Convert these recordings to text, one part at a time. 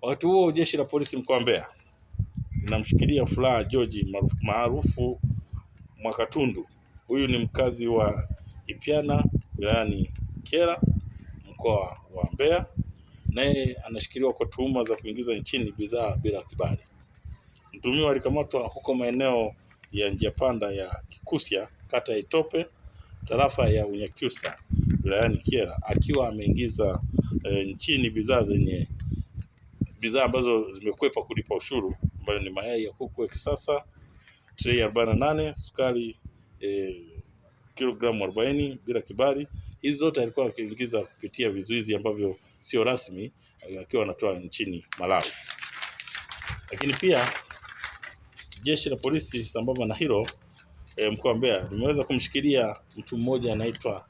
Wakati huo jeshi la polisi mkoa wa Mbeya linamshikilia Furaha George maarufu Mwakatundu. Huyu ni mkazi wa Ipyana wilayani Kyela mkoa wa Mbeya, naye anashikiliwa kwa tuhuma za kuingiza nchini bidhaa bila kibali. Mtuhumiwa alikamatwa huko maeneo ya njia panda ya Kikusya kata ya Itope tarafa ya Unyakyusa wilayani Kyela akiwa ameingiza nchini bidhaa zenye bidhaa ambazo zimekwepa kulipa ushuru ambayo ni mayai ya kuku ya kisasa trei 48, sukari kilogramu 40 bila kibali. Hizi zote alikuwa akiingiza kupitia vizuizi ambavyo sio rasmi, akiwa anatoa nchini Malawi. Lakini pia jeshi la polisi sambamba na hilo mkoa wa Mbeya limeweza kumshikilia mtu mmoja anaitwa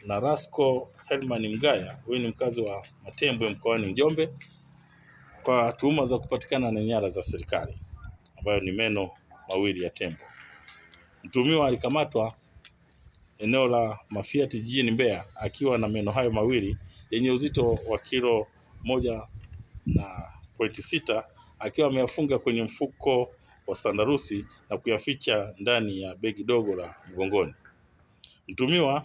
Narasco Herman Mgaya, huyu ni mkazi wa Matembwe mkoani Njombe kwa tuhuma za kupatikana na nyara za serikali ambayo ni meno mawili ya tembo. Mtuhumiwa alikamatwa eneo la Mafiati jijini Mbeya akiwa na meno hayo mawili yenye uzito wa kilo 1.6 akiwa ameyafunga kwenye mfuko wa sandarusi na kuyaficha ndani ya begi dogo la mgongoni. Mtuhumiwa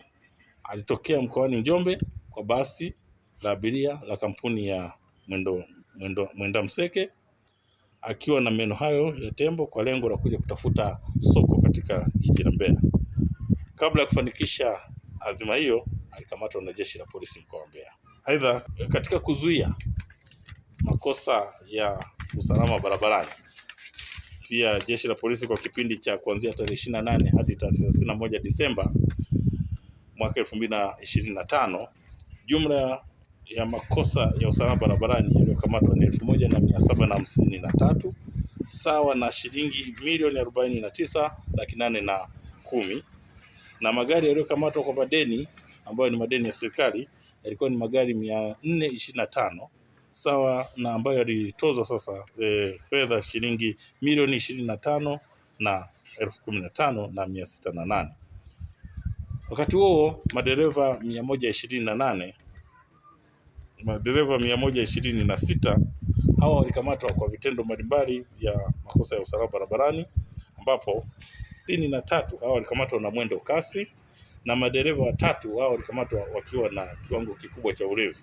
alitokea mkoani Njombe kwa basi la abiria la kampuni ya Mwenda Mseke akiwa na meno hayo ya tembo kwa lengo la kuja kutafuta soko katika jiji la Mbeya. Kabla ya kufanikisha azima hiyo, alikamatwa na jeshi la polisi mkoa wa Mbeya. Aidha, katika kuzuia makosa ya usalama barabarani, pia jeshi la polisi kwa kipindi cha kuanzia tarehe 28 hadi tarehe 31 Disemba mwaka 2025, jumla ya makosa ya usalama barabarani yaliyokamatwa ni 1753 sawa na shilingi milioni 49,810,000 na magari yaliyokamatwa kwa madeni ambayo ni madeni ya serikali yalikuwa ni magari 425 sawa na ambayo yalitozwa sasa fedha shilingi milioni 25,015,608. Wakati huo madereva 128 madereva 126 hawa walikamatwa kwa vitendo mbalimbali vya makosa ya usalama barabarani, ambapo 63 hawa walikamatwa na mwendo kasi na madereva watatu hawa walikamatwa wakiwa na kiwango kikubwa cha ulevi.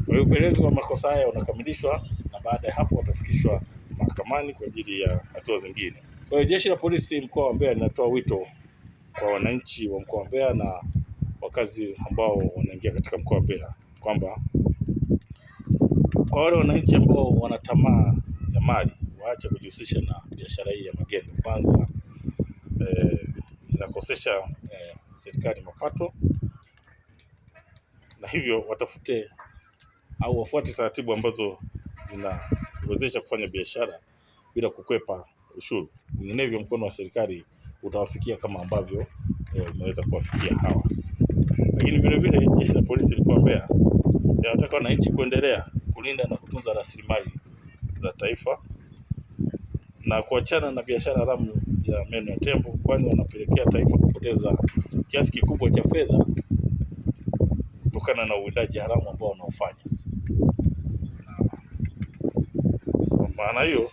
Kwa hiyo upelelezi wa makosa haya unakamilishwa na baada ya hapo watafikishwa mahakamani kwa ajili ya hatua zingine. Kwa hiyo jeshi la polisi mkoa wa Mbeya linatoa wito kwa wananchi wa mkoa wa Mbeya na wakazi ambao wanaingia katika mkoa wa Mbeya kwamba kwa wale wananchi ambao wana tamaa ya mali waache kujihusisha na biashara hii ya magendo. Kwanza inakosesha serikali mapato, na hivyo watafute au wafuate taratibu ambazo zinawezesha kufanya biashara bila kukwepa ushuru. Vinginevyo mkono wa serikali utawafikia kama ambavyo umeweza kuwafikia hawa. Lakini vile vile jeshi la polisi mkoa wa Mbeya linataka wananchi kuendelea kulinda na kutunza rasilimali za taifa na kuachana na biashara haramu ya meno ya tembo, kwani wanapelekea taifa kupoteza kiasi kikubwa cha fedha kutokana na uwindaji haramu ambao wanaofanya. Kwa maana hiyo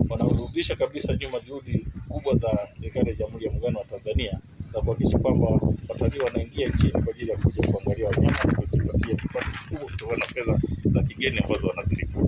wanarudisha kabisa nyuma juhudi kubwa za serikali ya Jamhuri ya Muungano wa Tanzania za kuhakikisha kwamba watalii wanaingia nchini kwa ajili ya kuja kuangalia wanyama na kujipatia kipato kikubwa kutokana na fedha za kigeni ambazo wanazilipa.